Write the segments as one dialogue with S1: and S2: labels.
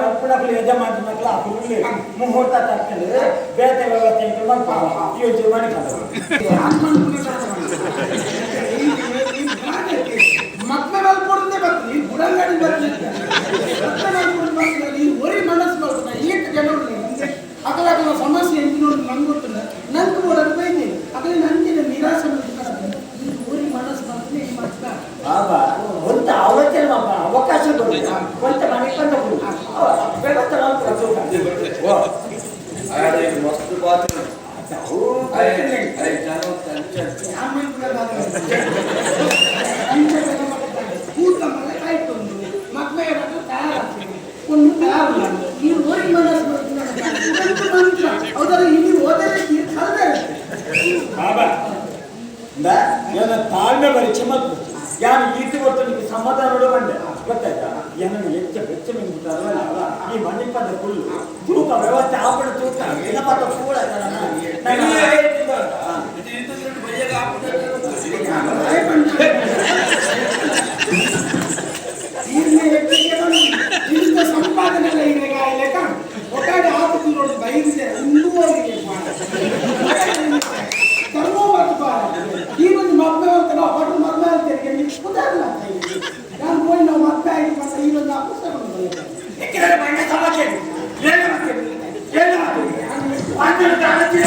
S1: ಮಲ್ಪುನಕುಲು ಯಜಮಾನನಕುಲು ಅಕುಲು ಮುಹೂರ್ತ ತಕ್ಕಲು ಬೇತೆ ವ್ಯವಸ್ಥೆ ಮಲ್ಪ ಈ ಒಂಚೂರು ಮಣಿಪಂಡ.
S2: ಮದ್ಮೆ ಮಲ್ಪೊಡುಂದೇ ಬರ್ತದೆ, ಈ ಬುಡಂಗಡಿ ಬರ್ತದೆ. ಮದ್ಮೆ ಮಲ್ಪೊಡು ಬರ್ತದೆ. ಈ ಒರಿ ಮನಸ್ಸು ಬರ್ತದೆ. ಈತ ಜನ ಉಂಟು, ಅಕಲ ಅಕಲ ಸಮಸ್ಯೆ ಎಂತ ನೋಡುದು ನಂಗೆ ಗೊತ್ತಿಲ್ಲ. ನಂಗೆ ಬೋಡದು ಬೈದೆ ಅಕಲೆ ನಂಗಿನ ನಿರಾಸೆ ಮಾಡ್ತಾರೆ. ಈ ಒರಿ ಮನಸ್ಸು ಬರ್ತದೆ, ಈ ಮದ್ಮೆ.
S1: ಬಾಬಾ, ಒಂತ ಆಲೋಚನೆ ಮಲ್ಪ, ಅವಕಾಶ ಕೊಡು. ಒಂತ ಮಣಿಪಂಡ ಕೊಡು, ವ್ಯವಸ್ಥೆ ಮಲ್ಪ.
S3: ಓ ಆಡ ಮಸ್ತ್ ಪಾತ್ರ.
S1: ಅವು
S2: ಕೂತ ಮಳೆ ಆಯ್ತೊಂದು ಮದ್ಮೆ ತಯಾರಾಗ್ತದೆ, ಒಂದು ತಯಾರು. ಈ ಒರಿ ಮನಸ್ಸು ಬರ್ತದೆ ಮಂತ್ರ ಹೌದಲ್ಲ? ಇಲ್ಲಿ ಹೋದರೆ ಕರೆದೇ.
S1: ಬಾಬಾ, ಏನ ತಾಳ್ಮೆ ಪರೀಕ್ಷೆ ಮಲ್ಪು. ಯಾರು ಈತಿ ಕೊಡ್ತು ನಿಮಗೆ ಸಮಾಧಾನ ಬಂಡೆ ಗೊತ್ತಾಯ್ತಾ? ಏನನ್ನು ಹೆಚ್ಚ ಬೆಚ್ಚ ಮಿಂಗುತ್ತಾರಲ್ಲ ಈ ಮಣಿಪದ ಕುಲ್ಲು ತೂಕ ವ್ಯವಸ್ಥೆ ಆಪಣ ತೂಕ ಏನಪ್ಪ ಕೂಡ.
S2: ಇಂಥ ಸಂಪಾದನೆ ಎಲ್ಲ ಇರಗ ಲೆಕ್ಕ ಒಟ್ಟಾರೆ ಆಪತ್ತು ನೋಡಿ ಬೈದಿದೆ ಒಂದೂವರೆಗೆ ಧರ್ಮ ಮತ್ತು ಈ ಒಂದು ಮದ್ವೆ ಅಂತ ನಾವು ಹೊಟ್ಟೆ ಮದ್ವೆ ಅಂತ ಹೇಳಿ ಉದಾಹರಣೆ ಆಗ್ತಾ ಇದೆ. ನಾನು ಹೋಗಿ ನಾವು ಮದ್ವೆ ಆಗಿ ಮತ್ತೆ ಈ ಒಂದು ಪುಸ್ತಕ
S1: ಏಕೆಂದರೆ ಬಣ್ಣ ಸಮಾಜ ಏನು ಮಾಡ್ತೀರಿ, ಏನು ಮಾಡ್ತೀರಿ? ಅಂದ್ರೆ ಅಗತ್ಯ.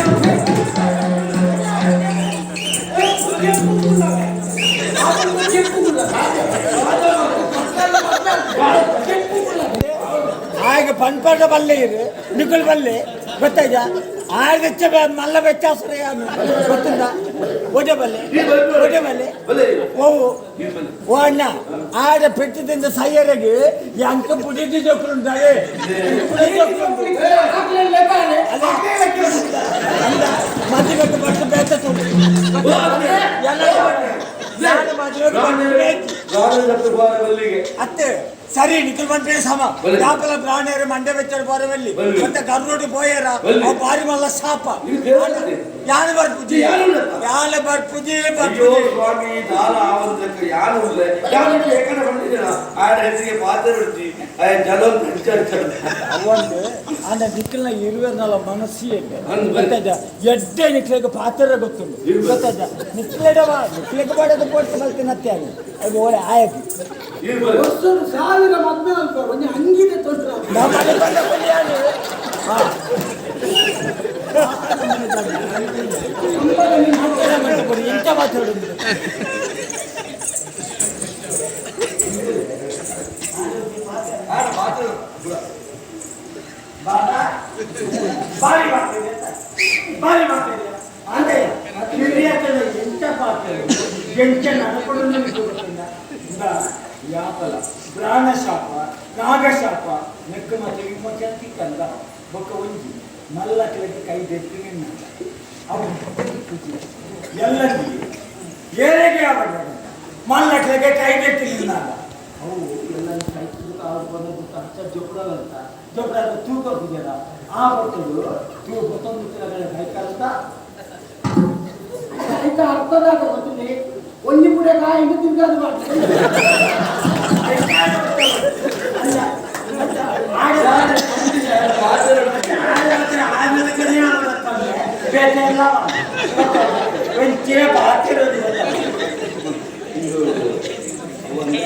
S1: ಹಾಗೆ ಪನ್ಪದ ಬಲ್ಲೆ ಇರು ನಿಕುಲ್ ಬಲ್ಲೆ ಗೊತ್ತಾಯ್ತಾ? ಆಗ ಮಲ್ಲ ವ್ಯತ್ಯಾಸ ಗೊತ್ತುಂದ? ಒಡೆ ಬಲ್ಲೆ, ಒಡೆ ಬಲ್ಲೆ. ಓ ಓ ಅಣ್ಣ, ಆಡ ಪೆಟ್ಟದಿಂದ ಸೈಯರಿಗೆ ಅಂಕ ಪುಡಿದಿ ಜೋಕುಂಟಾಗೆ. ಮದುವೆಗೆ ಬಟ್ಟು ಬೇತ ತುಡು ಎಲ್ಲ ಮದುವೆಗೆ ಬಟ್ಟು ಬೇಕು. ಅತ್ತೆ ಸರಿ, ನಿಖಿಲ್ ಬಂದ್ರೆ ಸಮ ಯಾಪಲ ಬ್ರಾಹ್ಮಣರು ಮಂಡೆ ಬೆಚ್ಚರು ಬೋರವಲ್ಲಿ ಮತ್ತೆ ಗರ್ರೋಡಿ ಪೋಯರ ಅವು ಬಾರಿ ಮಲ್ಲ ಶಾಪ. ಯಾರು ಬರ್ಪುಜಿ, ಯಾರು ಬರ್ಪುಜಿ?
S3: ಅಯ್ಯೋ.
S1: ಬರ್ಪುಜಿ.
S3: ಸ್ವಾಮಿ, ದಾಲ ಆವಂದಕ್ಕೆ ಯಾರು ಇಲ್ಲ, ಯಾರು ಇಲ್ಲ. ಏಕನ ಬಂದಿದ್ದೀನ ಆಡ ಹೆಸರಿಗೆ ಪಾತ್ರ ಬಿಡ್ತಿ ಜಲೊಂದು ಹಂಚ.
S1: ಅವೊಂದು ಆಂಡ ನಿಖಿಲ್ನ ಇರುವೆರ್ನಲ್ಲ ಮನಸ್ಸಿ.
S3: ಅಂದ್ ಬರಿ.
S1: ಗೊತ್ತಾಯ್ತಾ? ಎಡ್ಡೆ ನಿಖಿಲಿಗೆ ಪಾತ್ರ ಗೊತ್ತುಂಟು.
S3: ಇರ್ಬೇಕು.
S1: ಗೊತ್ತಾಯ್ತಾ? ನಿಖಿಲೆಡವ ನಿಖಿಲಿಗೆ ಬಾಡದ ಪೋಟ್ ಮಲ್ತಿನತ್ತೆ ಅದು ಅದು ಓಳೆ ಆಯಕ್ಕೆ.
S2: ವರ್ಷ ಸಾವಿರ ಮದ್ವೆ ಅಲ್ಪ ಒಂಜಿ ಅಂಗಿದೆ ತೊಂದ್ರೆ.
S1: ನಮ್ಮ ಮನೆ ಬಂದ ಕೊಲಿಯಾನು. ಹಾ. ಎಂತ ಮಾತಾಡುದು?
S3: ಆಡ ಪಾತ್ರ.
S1: ಬಾಬಾ, ಬಾರಿ ಮಾಡ್ತಿದೆ, ಬಾರಿ ಮಾಡ್ತಿದೆ. ಅಂದ್ರೆ ಹಿರಿಯತನ ಎಂತ ಪಾತ್ರ, ಎಂಚ ನಡಪಡು ನಿಮಗೆ ಗೊತ್ತಿಲ್ಲ. ಇಂದ ಯಾಪಲ ಬ್ರಾಣ ಶಾಪ, ನಾಗಶಾಪ ನೆಕ್ಕ ಮತ್ತೆ ವಿಮೋಚನೆ ತಿಕ್ಕಂದ ಬೊಕ್ಕ ಒಂಜಿ ಮಲ್ಲ ಕೆಳಗೆ ಕೈ ಬೆತ್ತು ನಿನ್ನ ಅವು ಎಲ್ಲಲ್ಲಿ ಏರೆಗೆ ಆವಾಗ ಮಲ್ಲ ಕೆಳಗೆ ಕೈ ಬೆತ್ತು ನಿನ್ನ ಅವು ಎಲ್ಲ ಕೈ ತೂಕ ಬಂದದ್ದು ಹಚ್ಚ ಜೊಬ್ರಲ್ಲಂತ ಜೊಬ್ರ ತೂಕ ಪೂಜೆರ ಆ ಬರ್ತಳು ತೂ ಬತ್ತೊಂದು ತಿಂಗಳ ಕೈ ಕರೆದ.
S2: ಆಯ್ತಾ? ಅರ್ಥದಾಗ ಗೊತ್ತಿಲ್ಲ, ಒಂಜಿ ಪುಡೆ ಕಾಯಿ ತಿರ್ಗಾದು ಮಾಡ್ತಾರೆ.
S1: ಅಲ್ಲ, ಮತ್ತೆ ಆಡ ಬೇತೆ ಎಲ್ಲ ಒಂಚೇ ಬಾತಿರೋದು.
S3: ಇದು ಒಂದು